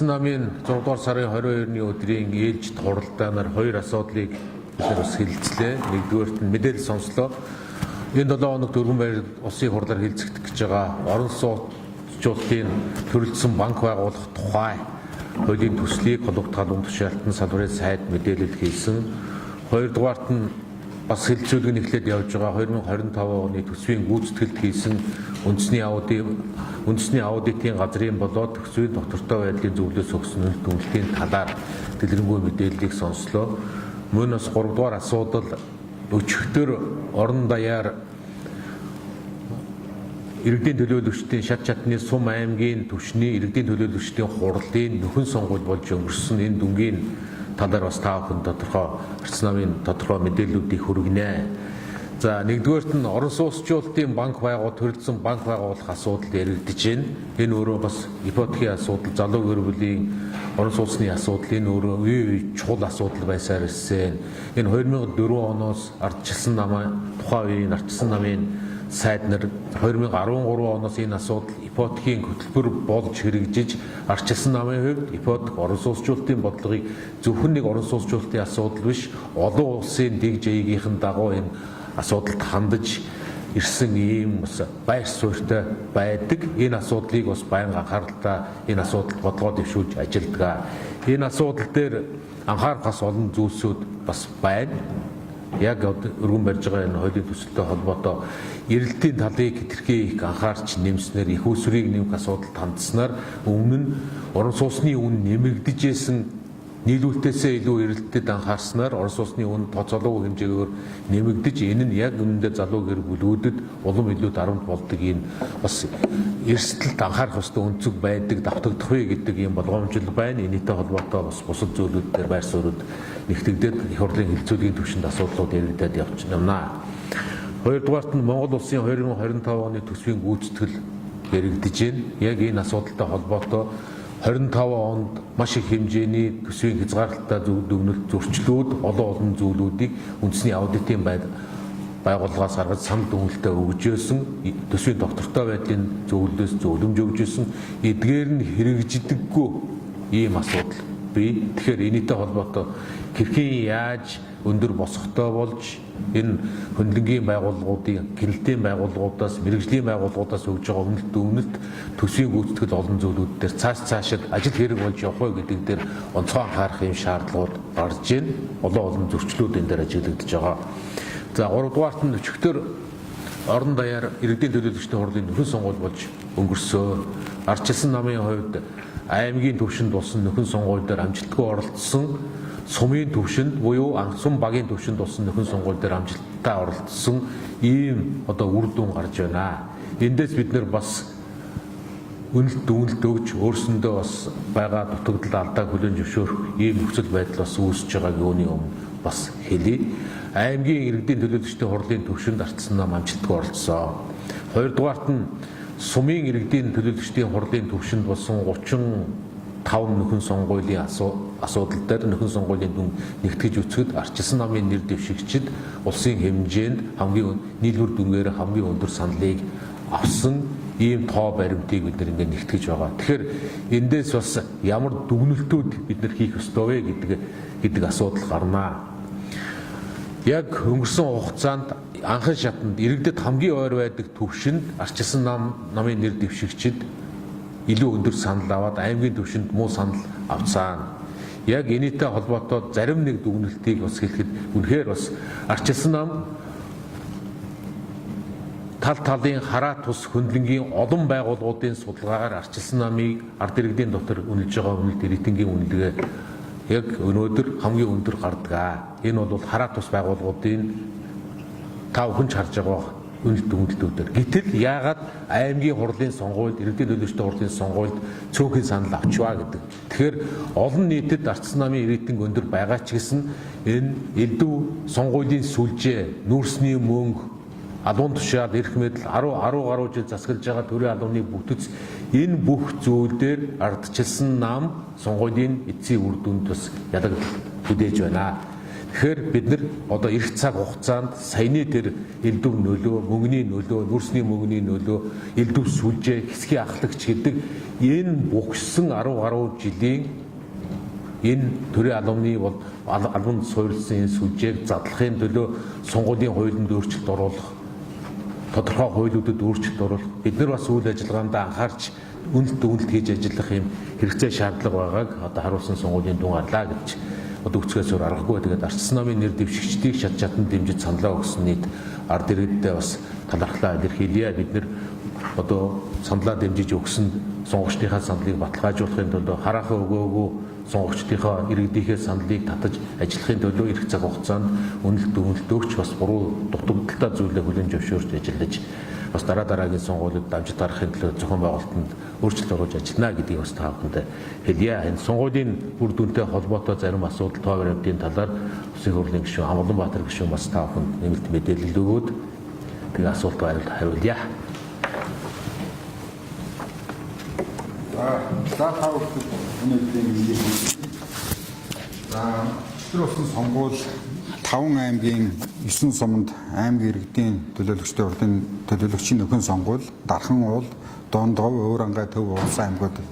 Намын 6 дугаар сарын 22-ны өдрийн ээлжит хуралдаанаар хоёр асуудлыг бид нар бас хэлэлцлээ. Нэгдүгээрт нь мэдээлэл сонслоо. Энэ 7 хоногт Өргөн байр улсын хурлаар хэлэлцэгдэх гэж байгаа орон сууцчлалтын төрөлдсөн банк байгуулах тухай хуулийн төслийг холбогдох албан тушаалтан салбарын сайд мэдээлэл хийсэн. Хоёрдугаарт нь бас хэлэлцүүлэг нь эхлээд явж байгаа 2025 оны төсвийн гүйцэтгэлд хийсэн үндэсний аудитын газрын болоод төсвийн доктортой байдлын зөвлөөс өгсөн үнэлт дүгнэлтийн талаар дэлгэрэнгүй мэдээллийг сонслоо. Мөн бас 3 дугаар асуудал өчигдөр орон даяар иргэдийн төлөөлөгчдийн шат чатны сум аймгийн түвшний иргэдийн төлөөлөгчдийн хурлын нөхөн сонгуул болж өнгөрсөн. Энэ дүнгийн талаар бас та бүхэн тодорхой Арц намын тодорхой мэдээллүүдийг хүргэнэ. За, нэгдүгээрт нь орон сууцчлалтын банк төрөлдсөн банк байгуулах асуудал яригдж байна. Энэ өөрөө бас ипотекийн асуудал, залуу гэр бүлийн орон сууцны асуудал, энэ өөрөө үе үе чухал асуудал байсаар ирсэн. Энэ 2004 оноос ардчилсан намаа тухайн үеийн ардчилсан намын сайд нар 2013 оноос энэ асуудал ипотекийн хөтөлбөр болж хэрэгжиж, ардчилсан намын хувьд ипотек орон сууцчлалтын бодлогыг зөвхөн нэг орон сууцчлалтын асуудал биш, олон улсын дэг жаягийнхэн дагуу энэ асуудалд хандаж ирсэн ийм бас байр суурьтай байдаг. Энэ асуудлыг бас байнга анхааралтай энэ асуудалд бодлогоо дэвшүүлж ажилладаг. Энэ асуудал дээр анхаарах бас олон зүйлсүүд бас байна. Яг өргөн барьж байгаа энэ хуулийн төсөлтэй холбоотой эрэлтийн талыг хэтэрхий их анхаарч нэмснээр, их усрыг нэмэх асуудалд хандсанаар өмнө нь орон сууцны үн нэмэгдэжсэн, нийлүүлэлтээсээ илүү эрэлтэд анхаарснаар орон сууцны үн тооцоолоогүй хэмжээгээр нэмэгдэж, энэ нь яг үнэндээ залуу гэр бүлүүдэд улам илүү дарамт болдог. Энэ бас эрсдэлд анхаарах ёстой өнцөг байдаг, давтагдах вэ гэдэг ийм болгоомжлол байна. Энэтэй холбоотой бас бусад зүйлүүд дээр байр суурьуд нэгтгэгдээд их хурлын хэлэлцүүлгийн түвшинд асуудлууд яригдаад явчихна. Хоёрдугаарт нь Монгол улсын 2025 оны төсвийн гүйцэтгэл яригдж байна. Яг энэ асуудалтай холбоотой 25 онд маш их хэмжээний төсвийн хязгаарлалттай дүгнэлт, зөрчлүүд, олон олон зүйлүүдийг үндэсний аудитын байгууллагаас гаргаж санал дүгнэлтээ өгж байсан, төсвийн доктортой байдлын зөвлөлөөс зөвлөмж өгж байсан. Эдгээр нь хэрэгждэггүй ийм асуудал бий. Тэгэхээр энэтэй холбоотой хэрхэн яаж өндөр босготой болж энэ хөндлөнгийн байгууллагуудын, гэрэлтийн байгууллагуудаас, мэргэжлийн байгууллагуудаас өгж байгаа үнэлт дүгнэлт, төсвийн гүйцэтгэл олон зүйлүүд дээр цааш цаашид ажил хэрэг болж явах вэ гэдэг дээр онцгой анхаарах юм шаардлагууд гарч байна. Олон олон зөрчлүүд энэ дээр ажиглагдаж байгаа. За, гуравдугаарт нь өчигдөр орон даяар иргэдийн төлөөлөгчдийн хурлын нөхөн сонгуул болж өнгөрсөө. Ардчилсан намын хувьд аймгийн түвшинд болсон нөхөн сонгуул дээр амжилтгүй оролцсон, сумын түвшинд буюу сум багийн түвшинд болсон нөхөн сонгуул дээр амжилттай оролцсон ийм одоо үр дүн гарч байна. Эндээс бид нар бас үнэлт дүгнэлт өгч, өөрсөндөө бас байгаа дутагдал, алдааг хүлээн зөвшөөрөх ийм нөхцөл байдал бас үүсэж байгааг юуны өмнө бас хэлье. Аймгийн иргэдийн төлөөлөгчдийн хурлын түвшинд ардчилсан нам амжилтгүй оролцсон. Хоёрдугаарт нь сумын иргэдийн төлөөлөгчдийн хурлын түвшинд болсон 35 нөхөн сонгуулийн асуудал дээр нөхөн сонгуулийн дүн нэгтгэж үзэхэд ардчилсан намын нэр дэвшигчид улсын хэмжээнд хамгийн нийлбэр дүнгээр хамгийн өндөр саналыг авсан ийм тоо баримтыг бид нар ингээд нэгтгэж байгаа. Тэгэхээр эндээс бас ямар дүгнэлтүүд бид нар хийх ёстой вэ гэдэг асуудал гарнаа. Яг өнгөрсөн хугацаанд анхан шатанд иргэдэд хамгийн ойр байдаг түвшинд ардчилсан намын нэр дэвшигчид илүү өндөр санал аваад, аймгийн түвшинд муу санал авцаана. Яг энэтэй холбоотой зарим нэг дүгнэлтийг бас хэлэхэд үнэхээр бас ардчилсан нам тал талын хараа тус хөндлөнгийн олон байгууллагуудын судалгаагаар ардчилсан намыг ард иргэдийн дотор үнэлж байгаа үнэлт, рейтингийн үнэлгээ яг өнөөдөр хамгийн өндөр гардаг. Энэ бол хараа тус байгууллагуудын та бүхэн ч харж байгаа үнэлт дүгнэлтүүдээр. Гэтэл яагаад аймгийн хурлын сонгуульд, иргэдийн төлөөлөгчдийн хурлын сонгуульд цөөхөн санал авчваа гэдэг. Тэгэхээр олон нийтэд ардчилсан намын рейтинг өндөр байгаа ч гэсэн энэ элдв сонгуулийн сүлжээ, нүүрсний мөнгө, алуун тушаал, эрх мэдэл, 10 10 гаруй жил засаглаж байгаа төрийн албаны бүтэц, энэ бүх зүйл дээр ардчилсан нам сонгуулийн эцсийн үр дүнд бас ялагдал хүлээж байна. Тэгэхээр бид нар одоо эх цаг хугацаанд саяны тэр элдв нөлөө, мөнгөний нөлөө, нүүрсний мөнгөний нөлөө, элдв сүлжээ, хэсгийн ахлагч гэдэг энэ бухсан 10 гаруй жилийн энэ төрийн албаны бол албанд суурилсан энэ сүлжээг задлахын төлөө сонгуулийн хуулинд өөрчлөлт оруулах, тодорхой хуулиудад өөрчлөлт оруулах, бид нар бас үйл ажиллагаанд анхаарч үнэлт дүгнэлт хийж ажиллах юм хэрэгцээ шаардлага байгааг одоо харуулсан сонгуулийн дүн гарлаа гэж одоо үцгээс өөр аргагүй. Тэгээд Арчсан намын нэр дэвшигчдийг шат чатан дэмжиж саналаа өгсөн нийт ард иргэдтэй бас талархлаа илэрхийлье. Бид нар одоо саналаа дэмжиж өгсөн сонгогчдынхаа саналыг баталгаажуулахын тулд хараахан өгөөгүй сонгогчдынхаа иргэдийнхээ саналыг татаж ажиллахын төлөө эрх цаг хугацаанд үнэлт дүгнэлт өгч бас буруу дутагдaltaй зүйлээ хүлээн зөвшөөрч ажиллаж бас дараа дараагийн сонгуулиуд амжилт гаргахын төлөө зохион байгуулалтанд өөрчлөлт оруулж ажиллана гэдгийг бас та бүхэнд хэлье. Энэ сонгуулийн үр дүнтэй холбоотой зарим асуудал тоо баримтын талаар Улсын хурлын гишүүн Амгаланбаатар гишүүн бас та бүхэнд нэмэлт мэдээлэл өгөөд тэгээ асуулт хариулъя. За та бүхэнд өнөөдрийн мэндийг хүргэе. За өчигдөр болсон сонгуул 5 аймгийн 9 суманд аймаг иргэдийн төлөөлөгчдийн хурлын төлөөлөгчийн нөхөн сонгуул Дархан уул, Дундгов, Уурангай, Төв уулсан аймагуудад.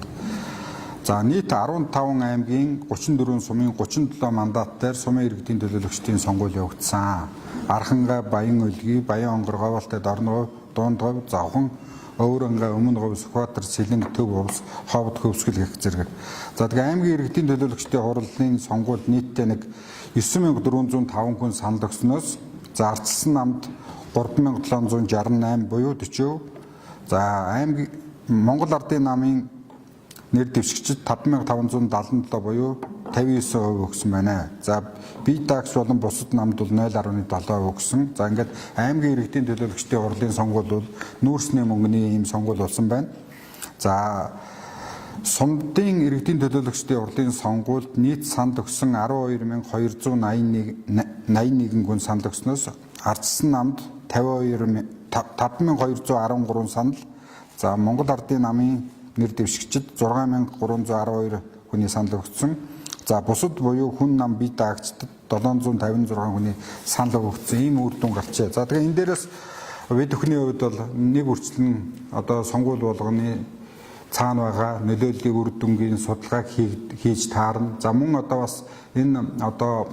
За нийт 15 аймгийн 34 сумын 37 мандат дээр сумын иргэдийн төлөөлөгчдийн сонгуул явагдсан. Архангай, Баян-Өлгий, Баян-Онгор, Говьалтай, Дорногов, Дундгов, Завхан, Өвөрөнгө, Өмнө Говь, Сүхбаатар, Сэлэнг, Төв увс, Ховд, Хөвсгөл гэх зэрэг. За тэгээ аймгийн иргэдийн төлөөлөгчдийн хурлын сонгуульд нийтдээ нэг 9405 хүн санал өгснөөс за ардчилсан намд 3768 буюу 40%. За аймаг Монгол Ардын намын нэр дэвшигчид 5577 буюу 59% өгсөн байна. За бие даагч болон бусад намд бол 0.7% өгсөн. За ингээд аймгийн иргэдийн төлөөлөгчдийн хурлын сонгуул бол нүүрсний мөнгөний ийм сонгуул болсон байна. За сумдын иргэдийн төлөөлөгчдийн хурлын сонгуульд нийт санд өгсөн 12281 хүн санал өгснөөс ардчилсан намд 52 5213 санал. За Монгол Ардын намын нэр дэвшигчид 6312 хүний санал өгсөн. За бусад буюу хүн нам бие даагчдад 756 хүний санал өгсөн ийм үр дүн гарчээ. За тэгээ энэ дээрээс бид бүхний хувьд бол нэг үрчлэн одоо сонгуул болгоны цаана байгаа нөлөөллийг үр дүнгийн судалгааг хийж таарна. За мөн одоо бас энэ одоо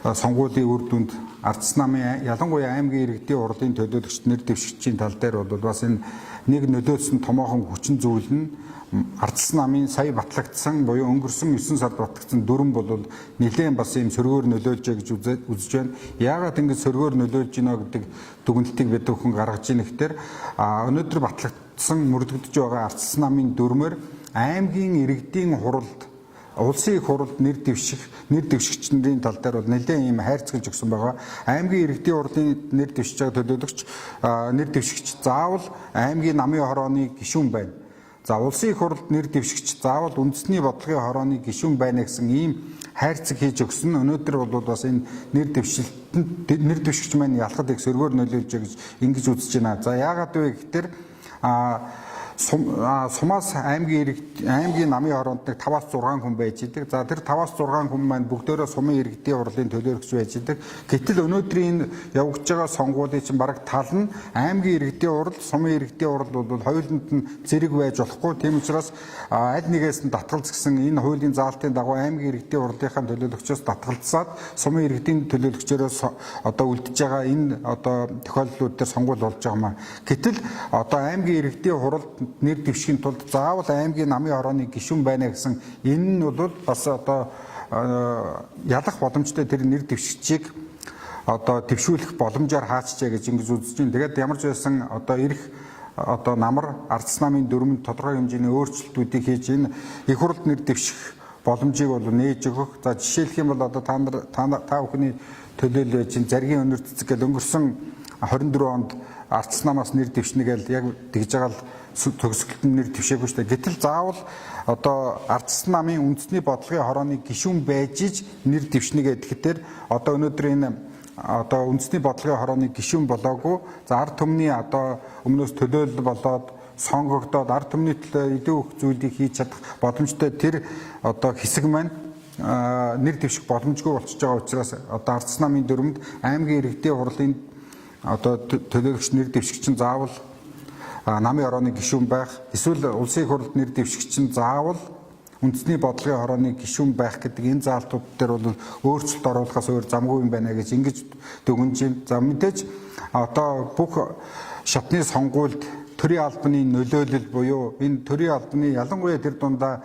сонгуулийн үр дүнд Ардс намын ялангуяа аймгийн иргэдийн хурлын төлөөлөгчд нэр дэвшигчдийн тал дээр бол бас энэ нэг нөлөөлсөн томоохон хүчин зүйл нь Ардс намын сая батлагдсан буюу өнгөрсөн 9 сард батлагдсан дүрэм бол нэлээд бас ийм сөргөөр нөлөөлжээ гэж үзэж байна. Яагаад ингэж сөргөөр нөлөөлж гинэ гэдэг дүгнэлтийг бид бүхэн гаргаж ийн гэхээр өнөөдөр батлагдсан мөрдөгдөж байгаа Ардс намын дүрмээр аймгийн иргэдийн хуралд улсын их хурлд нэр дэвших нэр дэвшигч нарын тал дээр бол нэлээд ийм хайрцаглаж өгсөн байгаа. Аймгийн иргэдийн хурлын нэр дэвшиж байгаа төлөөлөгч нэр дэвшигч заавал аймгийн намын хорооны гишүүн байна. За улсын их хурлд нэр дэвшигч заавал үндэсний бодлогын хорооны гишүүн байна гэсэн ийм хайрцаг хийж өгсөн. Өнөөдөр бол бас энэ нэр дэвшилтэнд нэр дэвшигч маань ялахад их сөргөөр нөлөөлж гэж ингэж үзэж байна. За яагаад вэ гэхээр сумаас аймгийн намын хороонд нэг 5-аас 6 хүн байж идэг. За тэр 5-аас 6 хүн маань бүгдөөрөө сумын иргэдийн хурлын төлөөлөгч байж идэг. Гэтэл өнөөдрийн энэ явагдаж байгаа сонгуулийн чинь бараг тал нь аймгийн иргэдийн хурал, сумын иргэдийн хурал бол хоёуланд нь зэрэг байж болохгүй. Тийм учраас аль нэгээс нь татгалз гэсэн энэ хуулийн заалтын дагуу аймгийн иргэдийн хурлынхаа төлөөлөгчөөс татгалзаад сумын иргэдийн төлөөлөгчөөрөө одоо үлдэж байгаа энэ одоо тохиолдлууд дээр сонгуул болж байгаа юм аа. Гэтэл одоо аймгийн иргэдийн хуралд нэр дэвшихийн тулд заавал аймгийн намын хорооны гишүүн байна гэсэн энэ нь бол бас одоо ялах боломжтой тэр нэр дэвшигчийг одоо дэвшүүлэх боломжоор хаачжээ гэж ингэж үзэж байна. Тэгээд ямар ч байсан одоо ирэх одоо намар Ардс намын дүрмэнд тодорхой хэмжээний өөрчлөлтүүдийг хийж энэ их хурлд нэр дэвших боломжийг бол нээж өгөх. За жишээлх юм бол одоо та нар та бүхний төлөөлөл байж заргийн өнөр цэцэг гэл өнгөрсөн 24 онд Ардс намаас нэр дэвшнэ гэл яг тэгж байгаа л төгсгөлт нь нэр дэвшээгүй шүү дээ. Гэтэл заавал одоо Ардс намын үндэсний бодлогын хорооны гишүүн байж иж нэр дэвшнэ гэхээр одоо өнөөдөр энэ одоо үндэсний бодлогын хорооны гишүүн болоогүй. За ард түмний одоо өмнөөс төлөөлөл болоод сонгогдоод ард түмний төлөө илүү их зүйлийг хийж чадах боломжтой тэр одоо хэсэг маань нэр дэвших боломжгүй болчихж байгаа учраас одоо ардсан намын дүрмэнд аймгийн иргэдийн хурлын одоо төлөөлөгч нэр дэвшигч нь заавал намын хорооны гишүүн байх, эсвэл улсын их хурлд нэр дэвшигч нь заавал үндэсний бодлогын хорооны гишүүн байх гэдэг энэ заалтууд дээр бол өөрчлөлт оруулахаас өөр замгүй юм байна гэж ингэж дүгнэж байна. За мэдээж одоо бүх шатны сонгуульд төрийн албаны нөлөөлөл буюу энэ төрийн албаны ялангуяа тэр дундаа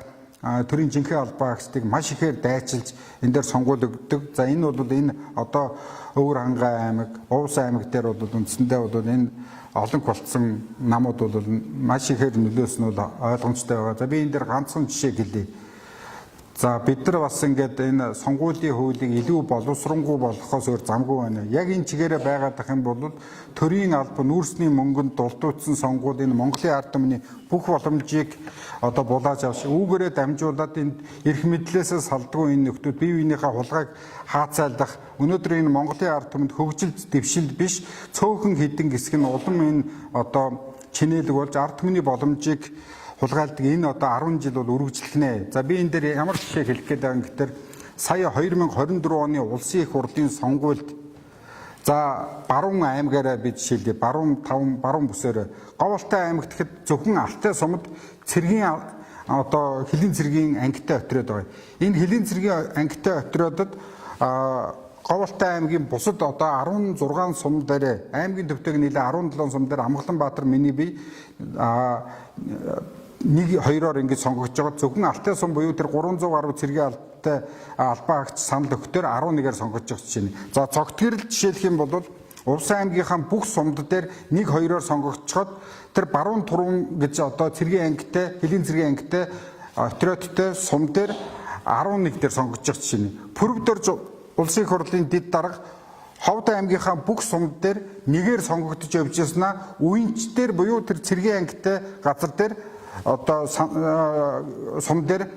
төрийн жинхэнэ албаа агчдыг маш ихээр дайчилж энэ дээр сонгуул өгдөг. За энэ бол энэ одоо Өвөр Хангай аймаг, Увс аймаг дээр бол үндсэндээ бол энэ олон болцсон намууд бол маш ихээр нөлөөсөн нь бол ойлгомжтой байгаа. За би энэ дээр ганцхан жишээ хэлье. За бид нар бас ингээд энэ сонгуулийн хуулийг илүү боловсронгуй болгохоос өөр замгүй байна. Яг энэ чигээрээ байгаад ах юм бол төрийн алба нүүрсний мөнгөнд дулдуутсан сонгуул энэ Монголын ард түмний бүх боломжийг одоо булааж авч үүгээрээ дамжуулаад энэ эрх мэдлээсээ салдгүй энэ нөхдүүд бие биенийхээ хулгайг хаацайлдах өнөөдөр энэ Монголын ард түмэнд хөгжил дэвшил биш цөөхөн хідэн хэсэг нь улам энэ одоо чинээлэг болж ард түмний боломжийг хулгайлдаг энэ одоо 10 жил бол үргэлжлэх нэ. За би энэ дээр ямар жишээ хэлэх гээд байгаа юм гэхээр сая 2024 оны улсын их хурлын сонгуульд за Баруун аймгаараа би жишээлээ Баруун 5 Баруун бүсээр Говьалтай аймагт гэхэд зөвхөн Алтай сумд цэргийн одоо хөлийн цэргийн ангитай отроод байгаа. Энэ хөлийн цэргийн ангитай отроодод Говьалтай аймгийн бусад одоо 16 сум дээр аймгийн төвтэйг нийлээ 17 сум дээр Амгаланбаатар миний бие нэг хоёроор ингэж сонгогдож байгаа. Зөвхөн Алтай сум буюу тэр 300 гаруй цэргийн албатай албаа агч санал өгтөр 11-ээр сонгогдож байгаа жишээ нь. За Цогтгэрэл жишээлх юм бол Увс аймгийнхаа бүх сумд дээр нэг хоёроор сонгогдчиход тэр Баруун Турун гэж одоо цэргийн ангитай, хөлийн цэргийн ангитай отрядтай сум дээр 11 дээр сонгогдож байгаа жишээ нь. Пүрвдөрж улсын их хурлын дэд дарга Ховд аймгийнхаа бүх сумд дээр нэгээр сонгогдож явж яснаа үенч дээр буюу тэр цэргийн ангитай газар дээр одоо сум дээр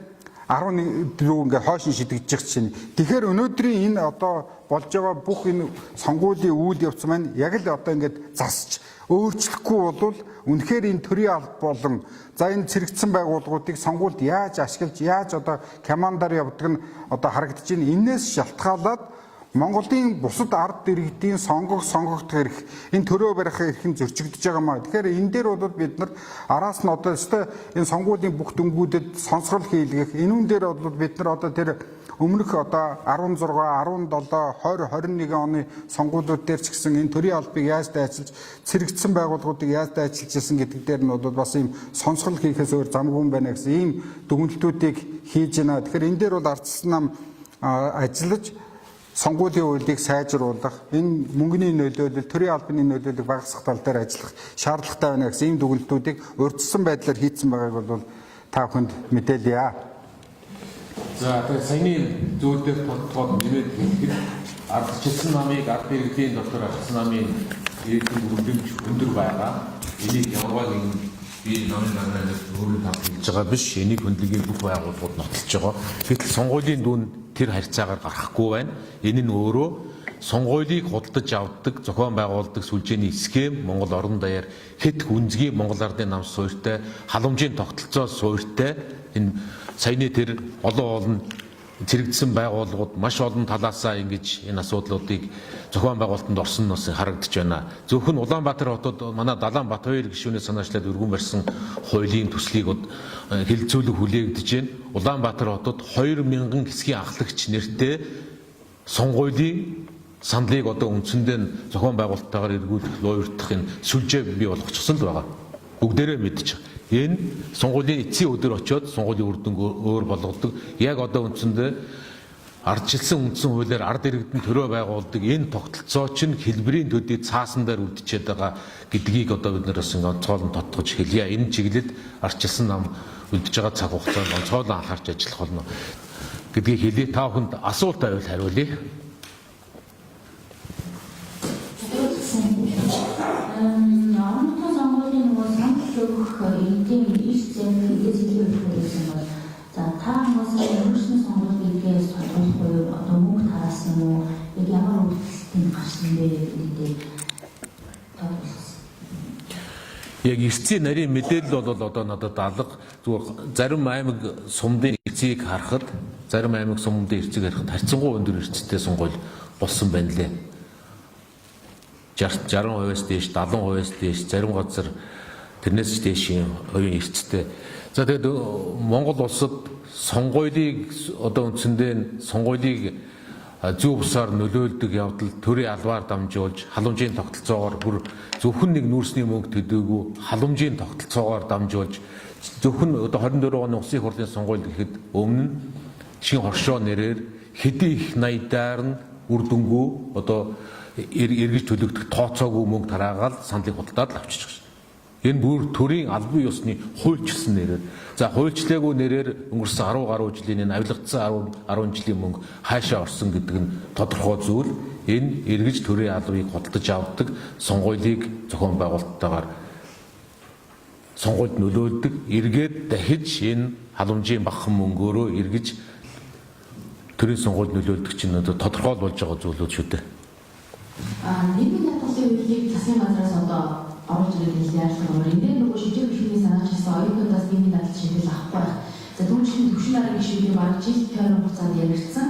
11 рүү ингээ хойш нь шидэгдэж чинь. Тэгэхээр өнөөдрийн энэ одоо болж байгаа бүх энэ сонгуулийн үйл явц маань яг л одоо ингээд засч өөрчлөхгүй болвол үнэхээр энэ төрийн алба болон за энэ цэрэгдсэн байгууллагуудыг сонгуульд яаж ашиглаж яаж одоо командаар явдаг нь одоо харагдаж байна. Энээс шалтгаалаад Монголын бусад ард иргэдийн сонгогдох эрх, энэ төрөө барих эрх нь зөрчигдөж байгаа маа. Тэгэхээр энэ дээр бол бид нар араас нь одоо өстой энэ сонгуулийн бүх дүнгүүдэд сонсгол хийлгэх, энүүн дээр бол бид нар одоо тэр өмнөх одоо 16, 17, 20, 21 оны сонгуулиуд дээр ч гэсэн энэ төрийн албыг яаж дайчилж, цэрэгдсэн байгууллагуудыг яаж дайчилж ирсэн гэдэг дээр нь бол бас ийм сонсгол хийхээс өөр замгүй юм байна гэсэн ийм дүгнэлтүүдийг хийж байна. Тэгэхээр энэ дээр бол ардчилсан нам ажиллаж сонгуулийн хуулийг сайжруулах, энэ мөнгөний нөлөөлөл, төрийн албаны нөлөөллийг багасгах тал дээр ажиллах шаардлагатай байна гэсэн ийм дүгнэлтүүдийг урьдчилсан байдлаар хийцэн байгааг бол та бүхэнд мэдээлье. За тэгэхээр саяны зүйл дээр тодтогоод нэмээд хэлэхэд ардчилсан намыг ард иргэдийн дотор ардчилсан намын иргэдийн бүрэлдэмж өндөр байгаа. Энийг ямарваа нэгэн би намын даргаанаас өөрийн талд хэлж байгаа биш. Энийг хөндлөнгийн бүх байгууллагууд нотолж байгаа. Гэтэл сонгуулийн дүн тэр харьцаагаар гарахгүй байна. Энэ нь өөрөө сонгуулийг худалдаж авдаг, зохион байгуулдаг сүлжээний схем Монгол орон даяар хэд үнзгий Монгол ардын нам суурьтай, халамжийн тогтолцоо суурьтай энэ саяны тэр олон олон цэрэгдсэн байгууллагууд маш олон талаасаа ингэж энэ асуудлуудыг зохион байгуулалтанд орсон нь бас харагдаж байна. Зөвхөн Улаанбаатар хотод манай Далайн Батбаяр гишүүнээ санаачлаад өргөн барьсан хуулийн төслийг хэлэлцүүлэг хүлээгдэж байна. Улаанбаатар хотод 2000 хэсгийн ахлагч нэртэй сонгуулийн саналыг одоо үндсэндээ зохион байгуулалттайгаар эргүүлэх, луйвартах энэ сүлжээ бий болгочихсон л байгаа. Бүгдээрээ мэдчих. Энэ сонгуулийн эцсийн өдөр очиод сонгуулийн үр дүнг өөр болгодог. Яг одоо үндсэндээ ардчилсан үндсэн хуулиар ард иргэдэн төрөө байгуулдаг энэ тогтолцоо чинь хэлбэрийн төдий цаасан дээр үлдчихэд байгаа гэдгийг одоо бид нар бас ингээ онцгойлон тодтогч хэлье. Энэ чиглэлд ардчилсан нам үлдэж байгаа цаг хугацаанд онцгойлон анхаарч ажиллах болно гэдгийг хэлье. Та бүхэнд асуулт байвал хариулъя. За та хүмүүсээ өөрсний сонгуул гэдгээс тодорхойлохгүй одоо мөнгө тараасан уу? Яг ямар үйлдэлтэй гарсан бэ гэдгийг тодорхойлсон. Яг эрцийн нарийн мэдээлэл бол одоо надад алга. Зүгээр зарим аймаг сумдын эрцийг харахад Зарим аймаг сумдын эрцэг ярихад харьцангуй өндөр эрсдэлтэй сонгуул болсон байна лээ. 60 60%-аас дээш, 70%-аас дээш, зарим газар тэрнээс ч дээшийн хувийн эрсдэлтэй. За тэгээд Монгол улсад сонгуулийг одоо үндсэндээ сонгуулийг зүү бусаар нөлөөлдөг явдал төрийн албаар дамжуулж халамжийн тогтолцоогоор бүр зөвхөн нэг нүүрсний мөнгө төдийгүй халамжийн тогтолцоогоор дамжуулж зөвхөн одоо 24 оны улсын хурлын сонгуул гэхэд өмнө нь шин хоршоо нэрээр хэдий их найдаар нь үр дүнгүй одоо эргэж төлөгдөх тооцоогүй мөнгө тараагаал саналыг худалдаад л авчиж байгаа. Энэ бүр төрийн албан ёсны хуульчилсан нэрээр. За хуульчлаагүй нэрээр өнгөрсөн 10 гаруй жилийн энэ авилгацсан 10 10 жилийн мөнгө хаашаа орсон гэдэг нь тодорхой зүйл. Энэ эргэж төрийн албыг худалдаж авдаг, сонгуулийг зохион байгуулалттайгаар сонгуульд нөлөөлдөг, эргээд дахиж энэ халамжийн багхан мөнгөөрөө эргэж төрийн сонгуульд нөлөөлдөг чинь одоо тодорхой болж байгаа зүйлүүд шүү дээ. Нийгмийн даатгалын хуулийг засгийн газраас одоо оруулж ирэх хэлний яарсан. Энэ дээр нөгөө шижир гишүүний санаачилсан оюутнуудаас нийгмийн даатгал шийдэл авахгүй байх. За түүнчлэн төвшин нарын гишүүдийн бараг жил тойрон хугацаанд яригдсан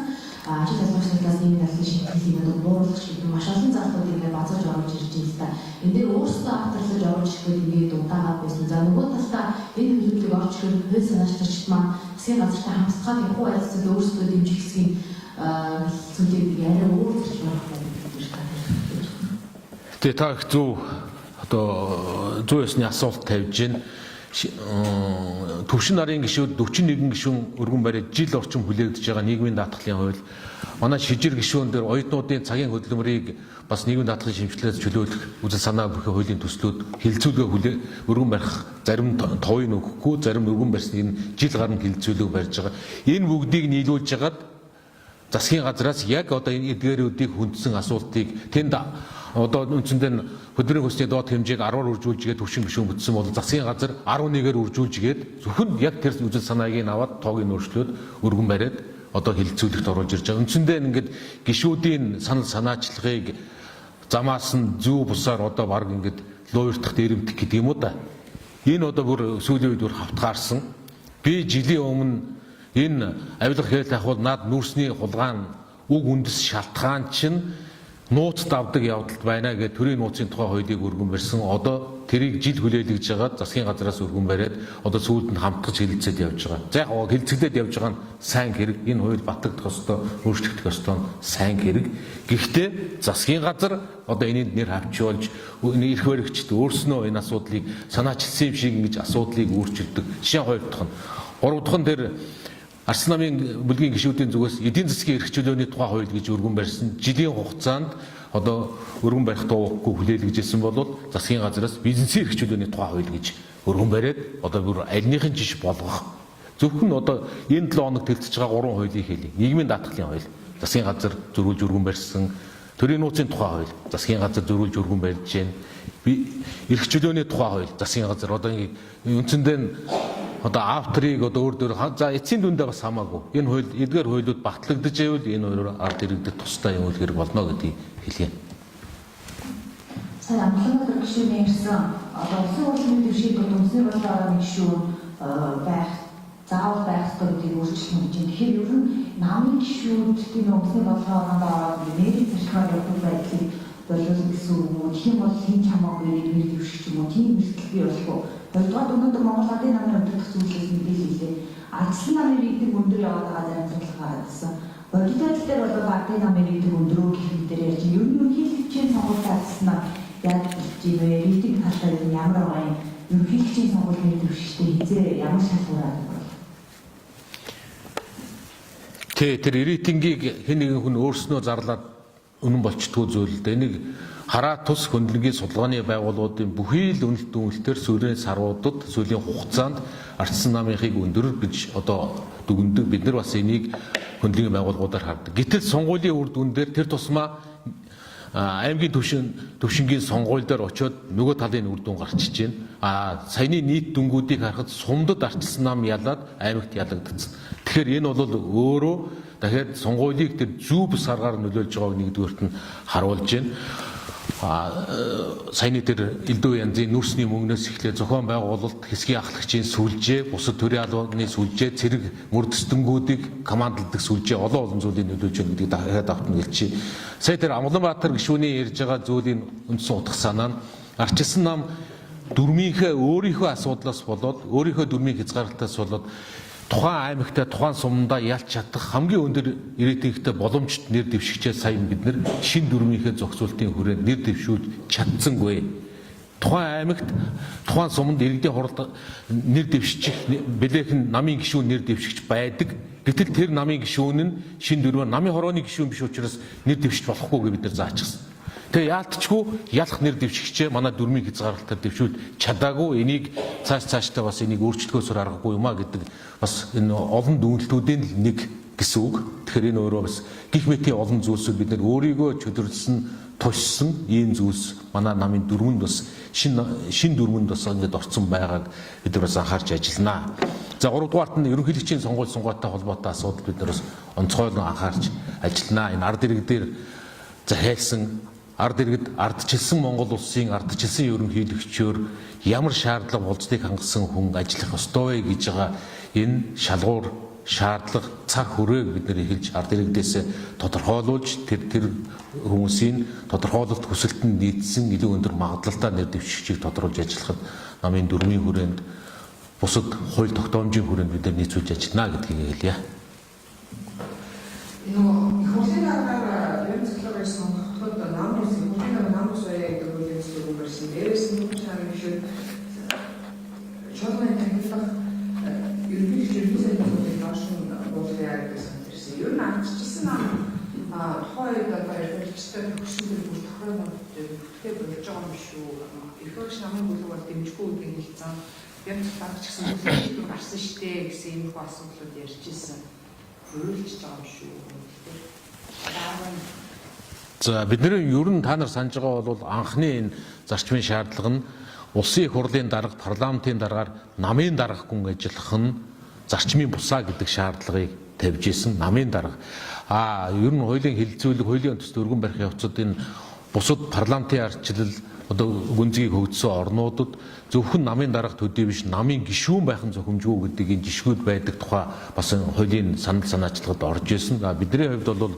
ажил олгогчдоос нийгмийн даатгалын шийтгэлийг одоо бууруулах шиг маш олон зарлуудыг ингээд базаж оруулж ирж байна л да. Энэ дээр өөрсдөө авторлож оруулж ирэхэд ингээд удаагаад байсан. За нөгөө талдаа энэ төлөвлөлийг орж ирэхэд хууль санаачлагчид маань засгийн газартай хамтдаад явах уу альцад өөрсдөө дэмжих хэсгийн зүйлийг арай өөр зарчмаар байх гэж байна. Тэгээ та их зөв одоо зүй ёсны асуулт тавьж байна. Төвшин нарын гишүүд 41 гишүүн өргөн бариад жил орчим хүлээгдэж байгаа нийгмийн даатгалын хууль. Манай шижир гишүүн дээр оюутнуудын цагийн хөдөлмөрийг бас нийгмийн даатгалын шимтгэлээс чөлөөлөх үзэл санаа бүхий хуулийн төслүүд хилцүүлгээ хүлээ өргөн барих зарим товыг өгөхгүй, зарим өргөн барьсныг нь жил гарan хилцүүлэг барьж байгаа. Энэ бүгдийг нийлүүлж хагаад засгийн газраас яг одоо энэ эдгээрүүдийг хүндсэн асуултыг тэнд одоо үндсэндээ хөдөлмөрийн хөлсний доод хэмжээг 10-аар үржүүлжгээд төвшин гишүүн бүтсэн бол засгийн газар 11-ээр үржүүлжгээд зөвхөн яг тэр үзэл санааг нь аваад тоог нь өөрчлөөд өргөн бариад одоо хилцүүлэгт оруулж ирж байгаа. Үндсэндээ ингээд гишүүдийн санал санаачлагыг замаас нь зүү бусаар одоо баг ингээд луйртах дээрэмдэх гэдэг юм уу да. Энэ одоо бүр сүүлийн үед бүр хавтгаарсан. Би жилийн өмнө энэ авилга хэл тавхуул над нүүрсний хулгаан үг үндэс шалтгаан чинь нууц давдаг явдалд байна гэж төрийн нууцын тухай хуулийг өргөн барьсан. Одоо тэрийг жил хүлээлгэж байгаа засгийн газраас өргөн бариад одоо сүүлд нь хамтгаж хэлэлцээд явж байгаа. За яг хэлцэгдээд явж байгаа нь сайн хэрэг. Энэ хууль батлагдах ёстой, өөрчлөгдөх ёстой нь сайн хэрэг. Гэхдээ засгийн газар одоо энэнд нэр хавчуулж эрх баригчид өөрснөө энэ асуудлыг санаачилсан юм шиг ингэж асуудлыг өөрчилдөг. Жишээ нь хоёр дахь нь. Гурав дахь нь тэр Арслан намын бүлгийн гишүүдийн зүгээс эдийн засгийн эрх чөлөөний тухай хууль гэж өргөн барьсан. Жилийн хугацаанд одоо өргөн барих дуугүй хүлээлгэжсэн бол засгийн газраас бизнесийн эрх чөлөөний тухай хууль гэж өргөн бариад одоо бүр альныхын жиш болгох. Зөвхөн одоо энэ 7 хоног тэлцэж байгаа гурван хуулийг хэлье. Нийгмийн даатгалын хууль засгийн газар зөрүүлж өргөн барьсан. Төрийн нууцын тухай хууль засгийн газар зөрүүлж өргөн барьж байна. Эрх чөлөөний тухай хууль засгийн газар одоо ингэ үндсэндээ одоо авторыг одоо өөр дөр за эцсийн дүндээ бас хамаагүй. Энэ хууль эдгээр хуулиуд батлагдаж байвал энэ хуулиар ард иргэдэд тустай юм үйл хэрэг болно гэдгийг хэлье. Сая Амгалан гишүүний ярьсан одоо улсын хурлын төвшийг бол үндэсний бодлогоор гишүүн байх заавал байх ёстой гэдгийг өөрчилнө гэж. Тэгэхээр ер нь намын гишүүд тийм үндэсний бодлогын оронд ороод нэрийн зарчмаар явдаг байдлыг боловсон гэсэн үг үү? Тэгэх юм бол хэн ч хамаагүй нэр дэвших юм уу? Тийм эрсдэл бий болох уу? Хоёрдугаар өнөөдөр Монгол Ардын намын удирдах зүйлээс мэдээлэл хийлээ. Ардчлан намын рейтинг өндөр яваад байгаа зарим судалгаа гараад ирсэн. Бодит байдал дээр бол Ардын намын рейтинг өндөр үү гэх мэтээр ярьж байна. Ер нь ерөнхийлөгчийн сонгуультай ардсан нам яаж болж юм бэ? Рейтинг талаар нь ямар байгаа юм? Ерөнхийлөгчийн сонгуулийн нэр дэвшигчтэй хизээ ямар шалгуураар бол? Тэ тэр рейтингийг хэн нэгэн хүн өөрснөө зарлаад үнэн болчдгүй зүйл л дээ. Энийг хараа тус хөндлөнгийн судалгааны байгууллагуудын бүхий л үнэлт дүгнэлтээр сүүлийн саруудад сүүлийн хугацаанд ардсан намынхыг өндөр гэж одоо дүгнэдэг. Бид нар бас энийг хөндлөнгийн байгууллагуудаар хардаг. Гэтэл сонгуулийн үр дүн дээр тэр тусмаа аймгийн төвшингийн сонгуул дээр очиод нөгөө талын үр дүн гарчиж байна. А саяны нийт дүнгуудыг харахад сумдад арчилсан нам ялаад аймагт ялагдсан. Тэгэхээр энэ бол өөрөө дахиад сонгуулийг тэр зүү бус аргаар нөлөөлж байгааг нэгдүгээрт нь харуулж байна. Саяны тэр элдв янзын нүрсний мөнгнөөс эхлээ зохион байгуулалт, хэсгийн ахлагчийн сүлжээ, бусад төрийн албаны сүлжээ, цэрэг мөрдөстөнгүүдийг командладаг сүлжээ олон олон зүйлийг нөлөөлж байна гэдгийг дахиад давтна гэлчи. Сая тэр Амгаланбаатар гишүүний ярьж байгаа зүйлийн үндсэн утга санаа нь арчилсан нам дүрмийнхээ өөрийнхөө асуудлаас болоод өөрийнхөө дүрмийн хязгаарлалтаас болоод тухайн аймагтай тухайн сумдаа ялч чадах хамгийн өндөр рейтингтэй боломжит нэр дэвшигчээ сая бид нэр шин дүрмийнхээ зохицуултын хүрээнд нэр дэвшүүлж чадсангүй. Тухайн аймагт тухайн суманд иргэдийн хуралд нэр дэвшчих бэлээх нь намын гишүүн нэр дэвшигч байдаг. Гэтэл тэр намын гишүүн нь шин дүрмээр намын хорооны гишүүн биш учраас нэр дэвшиж болохгүй гэж бид нар заачихсан. Тэгээ яалтчгүй ялах нэр дэвшигчээ манай дүрмийн хязгаарлалтаар дэвшүүлж чадаагүй, энийг цааш цаашдаа бас энийг өөрчлөхөөсөр аргагүй юм а гэдэг бас энэ олон дүгнэлтүүдийн л нэг гэсэн үг. Тэгэхээр энэ өөрөө бас гих мэтийн олон зүйлсүүд бид нар өөрийгөө чөдөрлсөн, туссан ийм зүйлс манай намын дүрмэнд бас шин дүрмэнд бас ингээд орцсон байгааг бид нар бас анхаарч ажилланаа. За 3 дугаарт нь ерөнхийлөгчийн сонгуул сунгаатай холбоотой асуудал бид нар бас онцгойлон анхаарч ажилланаа. Энэ ард иргэдээр захиалсан ард иргэд ардчилсан Монгол улсын ардчилсан ерөнхийлөгчөөр ямар шаардлага болцдыг хангасан хүн ажиллах ёстой вэ гэж байгаа энэ шалгуур шаардлага цаг хүрээг бид нэр эхэлж ард иргэдээс тодорхойлуулж тэр хүмүүсийн тодорхойлолт хүсэлтэнд нийцсэн илүү өндөр магадлалтай нэр дэвшигчийг тодруулж ажиллахад намын дүрмийн хүрээнд бусад хууль тогтоомжийн хүрээнд бид нар нийцүүлж ажиллана гэдгийг хэлье. Нөгөө их хурлын даргаар ерөн цэцлэг сонгохдод нам ус их хурлын дараа нам ус уяа гэдэг үйл явцлыг барьсан. Дээрээс нь нүүрс намын гишүүд чуулганы танхимдах ерөнхийлөгч ерөнхий сайдын асуудлыг доош нь буулгая гэдэг санал ирсэн. Ер нь ардчилсан нам тухайн үед одоо ерөнхийлөгчтэй төгссөн тэр бүр тохиолдолд бүтгээ болж байгаа юм шүү. Ерөнхийлөгч намын бүлэг бол дэмжихгүй гэдгийг хэлсэн. Яг дараач гэсэн бүлэг гарсан штэ гэсэн иймэрхүү асуудлууд ярьж ирсэн. Хөрөөлж байгаа юм шүү. За бидний ер нь та нар санаж байгаа бол анхны энэ зарчмын шаардлага нь улсын их хурлын дарга, парламентын даргаар намын дарга гүн ажиллах нь зарчмын бусаа гэдэг шаардлагыг тавьж исэн намын дарга. А ер нь хуулийн хэлэлцүүлэг, хуулийн үндэст өргөн барих явцад энэ бусад парламентын ардчлал одоо гүнзгий хөгжсөн орнуудад зөвхөн намын дарга төдий биш намын гишүүн байх нь зохимжгүй гэдэг энэ жишгүүд байдаг тухай бас хуулийн санал санаачлагад орж исэн. Бидний хувьд бол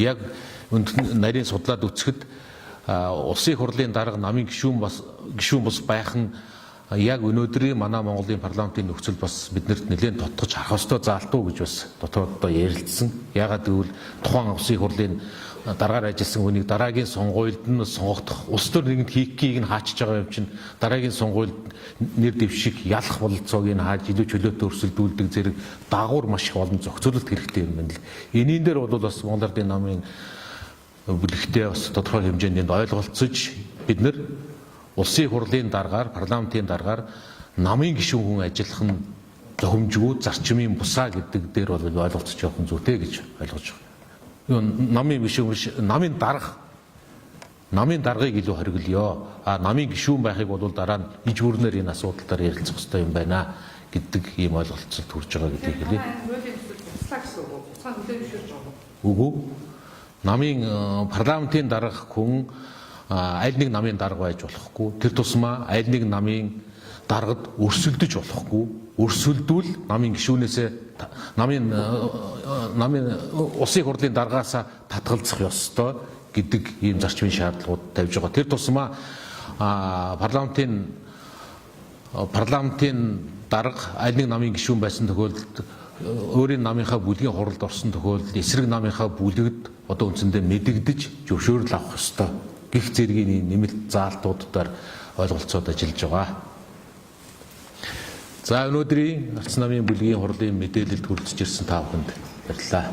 яг нарийн судлаад үзэхэд улсын их хурлын дарга намын гишүүн бас байх нь яг өнөөдрийн манай Монголын парламентын нөхцөл бас биднэрт нэлээд тотгож харах ёстой заалтуу гэж бас дотооддоо ярилцсан. Яагаад гэвэл тухайн улсын их хурлын дараагаар ажилласан хүнийг дараагийн сонгуульд нь сонгогдох улс төр нэгэнт хийхгийг нь хаачж байгаа юм чинь дараагийн сонгуульд нэр дэвших ялах бололцоог нь хааж илүү чөлөөтэй өрсөлдүүлдэг зэрэг дагавар маш их олон зохицуулалт хэрэгтэй юм байна л. Энийн дээр бол бас Монгол Ардын намын бүлэгтээ бас тодорхой хэмжээнд энд ойлголцож бид нар улсын их хурлын даргаар, парламентын даргаар намын гишүүн хүн ажиллах нь зохимжгүй зарчмын бусаа гэдэг дээр бол ойлголцож явах нь зүйтэй гэж ойлгож байгаа. Намын гишүүн биш, намын дарга. Намын даргыг илүү хориглоё. А намын гишүүн байхыг бол дараа нь иж бүрнээр энэ асуудал дээр ярилцах хэрэгтэй юм байна гэдэг ийм ойлголцолд хүрж байгаа гэдгийг хэлье. Үгүй. Намын парламентын дарга хүн аль нэг намын дарга байж болохгүй. Тэр тусмаа аль нэг намын даргад өрсөлдөж болохгүй. Өрсөлдвөл намын гишүүнээсээ намын улсын хурлын даргаасаа татгалзах ёстой гэдэг ийм зарчмын шаардлагууд тавьж байгаа. Тэр тусмаа парламентын дарга аль нэг намын гишүүн байсан тохиолдолд өөрийн намынхаа бүлгийн хуралд орсон тохиолдолд эсрэг намынхаа бүлэгт одоо үндсэндээ мэдэгдэж зөвшөөрөл авах ёстой гих зэргийн нэмэлт заалтуудаар ойлголцоод ажиллаж байгаа. За өнөөдрийн Арц намын бүлгийн хурлын мэдээлэлд хүрэлцэж ирсэн та бүхэнд баярлалаа.